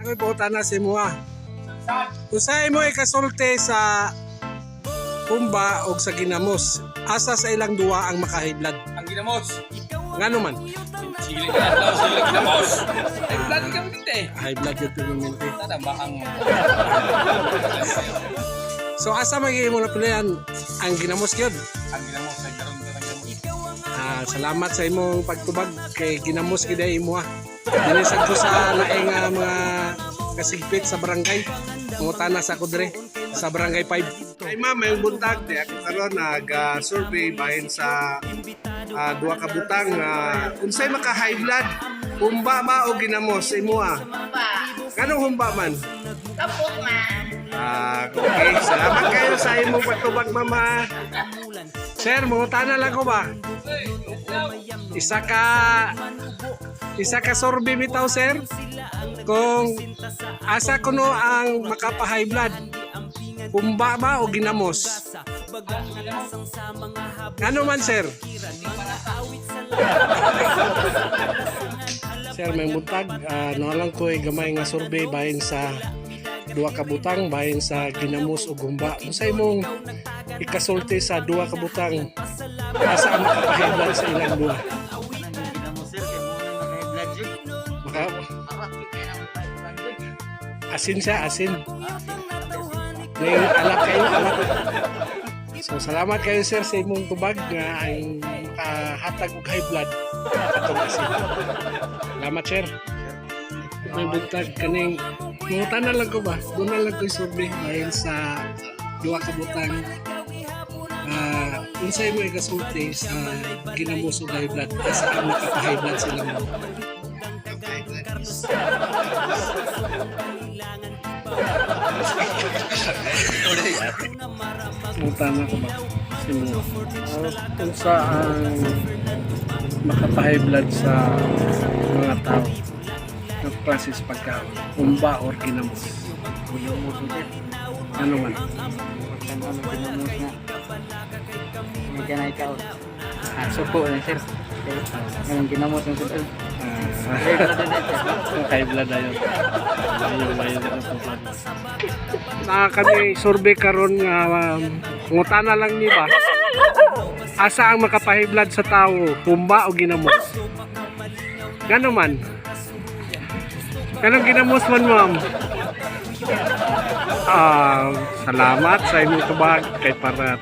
Ako'y pangutana sa imo ah. Unsay imo ikasulti sa humba o sa ginamos? Asa sa ilang duwa ang maka-high blood? Ang ginamos. Ngano man? Sili ka na, sili ginamos. Ay, blood kami dito eh. High blood yung permanente. Tama ba ang So asa magiging mo napilian ang ginamos gyud? Ang ginamos ay karon ka ng ginamos. Ah, salamat sa imong pagtubag kay ginamos gid ay imo ah. Dinisag ko sa laing mga kasigpit sa barangay. Mangutana sa ako dire sa Barangay 5. Ay ma'am, may buntag di ako karon nag-survey bahin sa duha ka butang unsay maka high blood? Humba ba o ginamos imo ah? Ba, Nganong humba man? kapok man. Ah, okay. Salamat kayo sa imong pagtubag, mama. Sir, mangutana lang ko ba? Isa ka survey bitaw, sir. Kung asa kuno ang makapa-high blood? Humba ba o ginamos? Ano man, sir? Sir, may mutag. Uh, lang ko gamay nga survey bahin sa duha ka butang, bahin sa ginamos o humba. Unsa imong ikasulti sa duha ka butang? Asa ang makapa-high blood sa ilang duha? Maka asin siya, asin. Ngayon, alak kayo, alak. So, salamat kayo, sir, sa imong tubag nga ang makahatag og high blood atong asin. Salamat, sir. May buntag kaning mangutana lang ko ba? Doon na lang ko survey dahil sa duha ka butang. Unsay mo ikasulti sa ginamos og high blood? Asa ang makapa-high blood sila mo? Mangutana ko ba? Sino? Unsa ang makapa-high blood sa mga tao ng process pagkaon? Humba or ginamos? Ano man? Ano ginamos na. Hindi ka na ikaw. Ah, suko na, sir. Anong ginamos ng sir? High blood ayon. Ayon, ayon na po. Na kami survey karon nga ngutana lang ni ba? Asa ang makapa-high blood sa tao, humba o ginamos? Gano man? Ganong ginamos man, ma'am? Ah, salamat sa imong tubag kay para